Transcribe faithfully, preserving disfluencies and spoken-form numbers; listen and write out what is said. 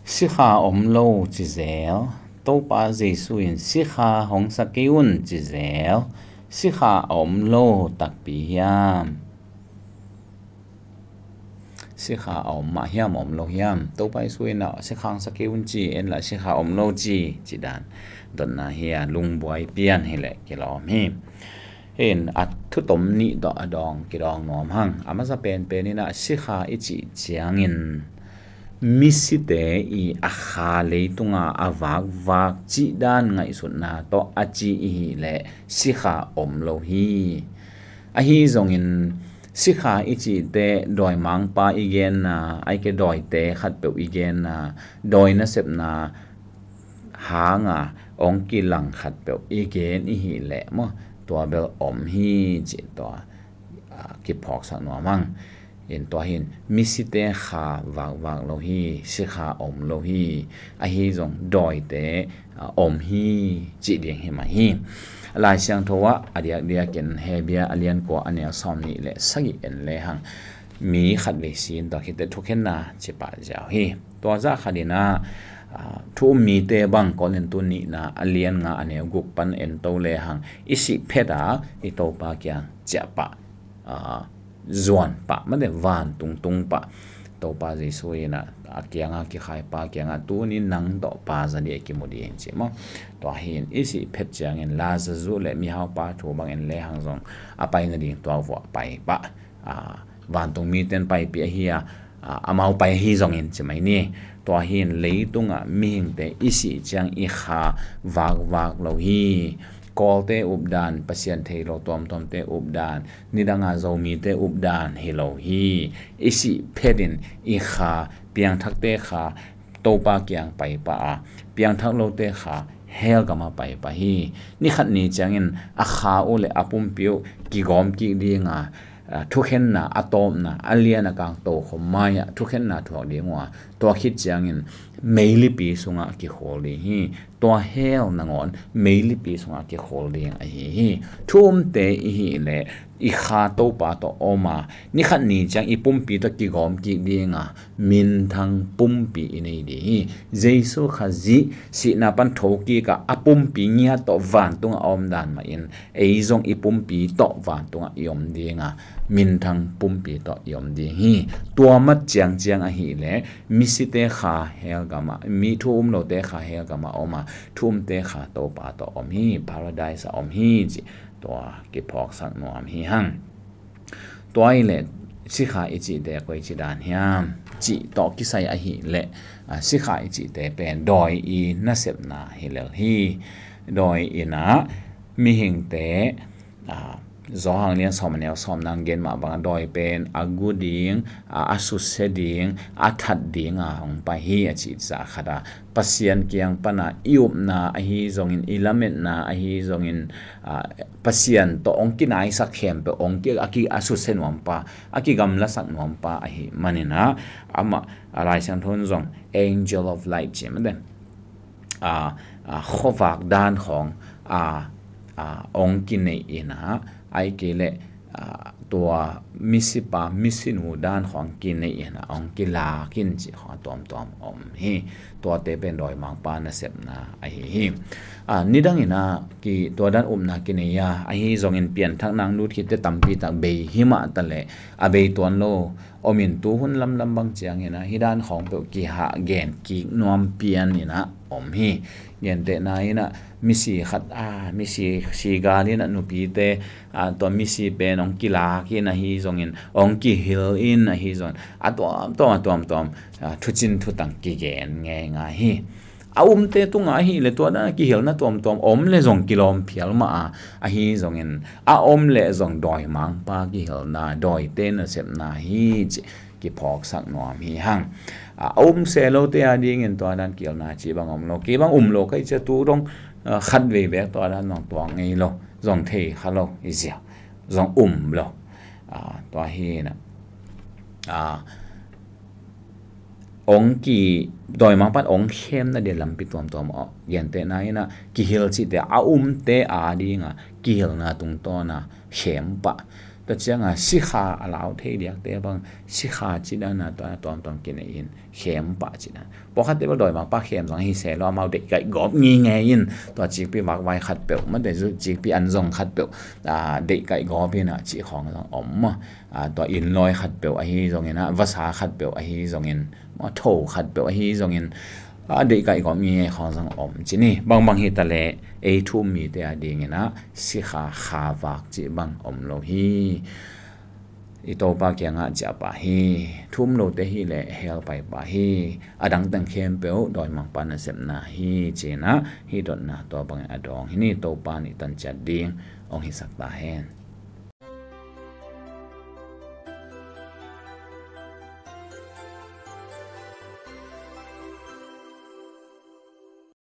Sikha om lo ci zel, Topa Jesu in sikha hong sa kei un ci zel, sikha a om lo takpi hiam? Sikha a om mah hiam, om lo hiam? Topa Jesu in ah sikha hong sa kei un ci, en lah sikha om lo ci, ci dan dotna hi a, lungbuai pian hileh kilawm hi. Hin a thutom nih tawh a dawng kidawng nuam hang. A masa penpen in ah sikha i cih ciangin misite i a kha leitunga a vakvak cih dan ngaihsutna tawh a ci i hih leh sikha om lo hi. Ahi zongin sikha i cihte dawimangpa i genna, ai ke dawite khatpeuh i genna, dawi nasepna hanga hong kilang khatpeuh i gen i hih leh maw, tua bel om hi cih tua, ah, kiphawksak nuam hang. In tua hin misite kha vakvak lo hi, sikha om lo hi, ahi zong dawite, ah, om hi cih ding hi mah hi. Lai Siangtho ah a diakdiakin Hebru a lian kua a neu sawm nih le sagih en le hang, mi khatvei sin tua khit teh thukhenna ci pah ziau hi. Tua zah khat in ah, ah, thu um mite bang Korintu nihna a lian nga a neu guk pan en to le hang, i sih phet a i Topa kiang ciah pah, ah, zuan pah, mate vantung tung pah, Topa Jesu in ah a kianga kikhaipa kiangah tuni nang tawh pa za dih a kimu dih in ci maw. Tua hin i sih phet ciangin Lazarus le mihaupa thu bang en le hang zong a pai nading tua vuah pai pah, ah, vantung mite in paipih ahi a, ah, amau pai ahi zongin ci mai ni. Tua hin leitungah mihingte i sih ciang i kha vakvak lo hi. Kawlte updan, Pasian thei lo tuamtuamte updan, nidanga Zomite updan hi lo hi. I sih phetin i kha, piangthakte kha, Topa kiang pai pah a, piangthak lote kha hell gama pai pah hi. Ni khat ni ciangin a kha uh le a pumpi uh kigawm kik dinga, ah, thukhenna a tawpna a lian a kang tokhom mai-ah thukhenna thuak ding uh a, tua khit ciangin meilipi sungah kikhol ding hi. Tua hell nangawn meilipi sungah kikhol ding ahi hi. Thu umte i hih leh i kha Topa tawh om a, ni khat ni ciang i pumpi tawh kigawm kik dinga minthang pumpi i nei ding hi. Jesu Khazih sihna pan thokik a a pumpi ngiat tawh vantungah a om dan mahin ei zong i pumpi tawh vantungah i om dinga minthang pumpi tawh i om ding hi. Tua mat ciangciang ahih leh misite kha hell gamah, mi thu um lote kha hell gamah om a, thu umte kha Topa tawh om hi, paradise ah om hi cih tua kiphawksak nuam hi hang. Tua i leh sikha i cihte koici dan hiam cih tawh kisai ahih leh, ah, sikha i cihte pen dawi i nasepna hi lel hi. Dawi in ah mihingte, ah, Zawhang lian sawm a neu sawm nang gen mah bangah dawi pen a gu ding, a, a susia ding, a that dinga hong pai hi a cih zah khat a, Pasian kiang pana i upna ahi zongin, i lametna ahi zongin, a, Pasian tawh hong kinaisak khempeuh hong ki, a ki, a susia nuampa, a kigamlasak nuampa ahi manin ah, amah, a, Lai Siangtho in zong angel of light ci mah den, a, a, khuavak dan khawng, a, a, hong kineih in ah, ai kei leh, a, tua misipa misinu dan khawng kineih in ah hong kilak in cih khawng a tuamtuam om hi. Tuate pen dawimangpa nasepna ahi hi. A, nidang in ah ki, tua dan upna kinei a, ahi zongin pianthak nang lut khitte tampi tak bei hi mah ta leh a bei tuan lo om in, tu hun lamlam bang ciangin ah hih dan khawng peuh kihah gen kik nuam pian in ah om hi. Gentehna in ah misi khat, a, misi si gal in ah nupite, a, tua misi pen hong kilak in ahi zongin, hong kihil in ahi zongin, a tuamtuam, a tuamtuam, a, thucin thutang kigen ngeingai hi. A umte tungah ahih leh tua dan a kihilna tuamtuam om leh zong kilawm phial mah a, ahi zongin a om leh zong dawimangpa kihilna, dawite nasepna hi cih kiphawksak nuam hi hang. A, a um se lote a dingin tua dan kihilna cih bang om lo. Kei bang um lo ka hih ciang tu dong, a, khatvei beek tua dan zong tuak ngei lo, zong thei kha lo i ziau, zong um lo. A, tua hi in ah, a, hong ki, dawimangpa in hong khemna ding lampi tuamtuam om. Gentehna in ah kihil cihte, a umte a dinga kihilna tungtawna khem pah. Tua cianga sikha a lau thei diakte bang sikha cih dan a tua tuamtuam kinei in khem pah cih dan. Pawlkhatte bel dawimangpa khem zong hi se lo, amau deihkaih gawp ngingei in tua cikpi vakvai khatpeuh, mate zu cikpi an zong khatpeuh, a, deihkaih gawp in a cih khawng zong om maw. A, tua innlawi khatpeuh ahi zongin a, vasa khatpeuh ahi zongin, maw, tho khatpeuh ahi zongin, a, deihkaih gawp ngingei khawng zong om ci ni. Bangbang hi ta leh ei thu-um mite a dingin a sikha kha vak cih bang om lo hi. I Topa kiangah ciah pah hi. Thu-um lote hi leh hell pai pah hi. A dang teng khempeuh dawimangpa nasepna hi ci-in a, hih dotna tua bangin a dawng hi ni. Topa nih tan ciat ding hong hisak ta hen.